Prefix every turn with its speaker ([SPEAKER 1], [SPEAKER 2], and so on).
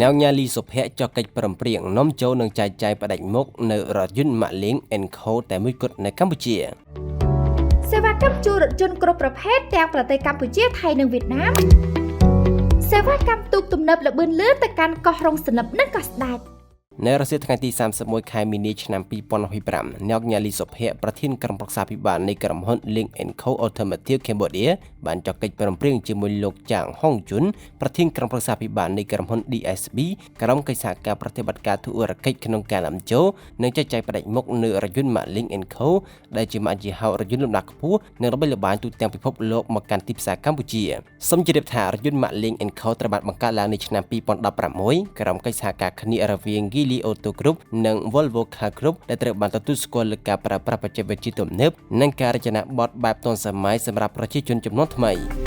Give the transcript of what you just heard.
[SPEAKER 1] អ្នកញ៉ាលីសុភ័ក្រចុះកិច្ចព្រមព្រៀងនាំចូលនិងចែកចាយផ្ដាច់មុខនៅរថយន្តម៉ាកលីង Enco តែមួយគត់នៅកម្ពុជា
[SPEAKER 2] ។ សេវាកម្មជួលរថយន្តគ្រប់ប្រភេទទាំងប្រទេសកម្ពុជា ថៃ និងវៀតណាម សេវាកម្មទូកទំនើបល្បឿនលឿនទៅកាន់កោះរ៉ុងសន្លឹបនិងកោះស្ដេច។
[SPEAKER 1] នៅរសៀលថ្ងៃទី31ខែមីនាឆ្នាំ2025 អ្នកញ៉ាលីសុភ័ក្រ ប្រធានក្រុមប្រឹក្សាភិបាលនៃក្រុមហ៊ុន Link Co Automotive Cambodia បានចុះកិច្ចព្រមព្រៀងជាមួយលោកចាងហុងជុន ប្រធានក្រុមប្រឹក្សាភិបាលនៃក្រុមហ៊ុន DSB ក្រុមកិច្ចសហការប្រតិបត្តិការធុរកិច្ចក្នុងការនាំចូលនិងចែកចាយផ្ដាច់មុខនៅរថយន្តម៉ាក Link Co ដែលជាម៉ាកយីហោរថយន្តលំដាប់ខ្ពស់និងល្បីល្បាញទូទាំងពិភពលោកមកកាន់ទីផ្សារកម្ពុជា។ សូមជម្រាបថា រថយន្តម៉ាក Link Co ត្រូវបានបង្កើតឡើងនៅឆ្នាំ2016 ក្រោមកិច្ចសហការគ្នារវាង Geely Auto Group និង Volvo Car Group ដែលត្រូវបានទទួលស្គាល់លើការប្រើប្រាស់បច្ចេកវិទ្យាទំនើបនិងការរចនាបថបែបទាន់សម័យសម្រាប់ប្រជាជនជំនាន់ថ្មី។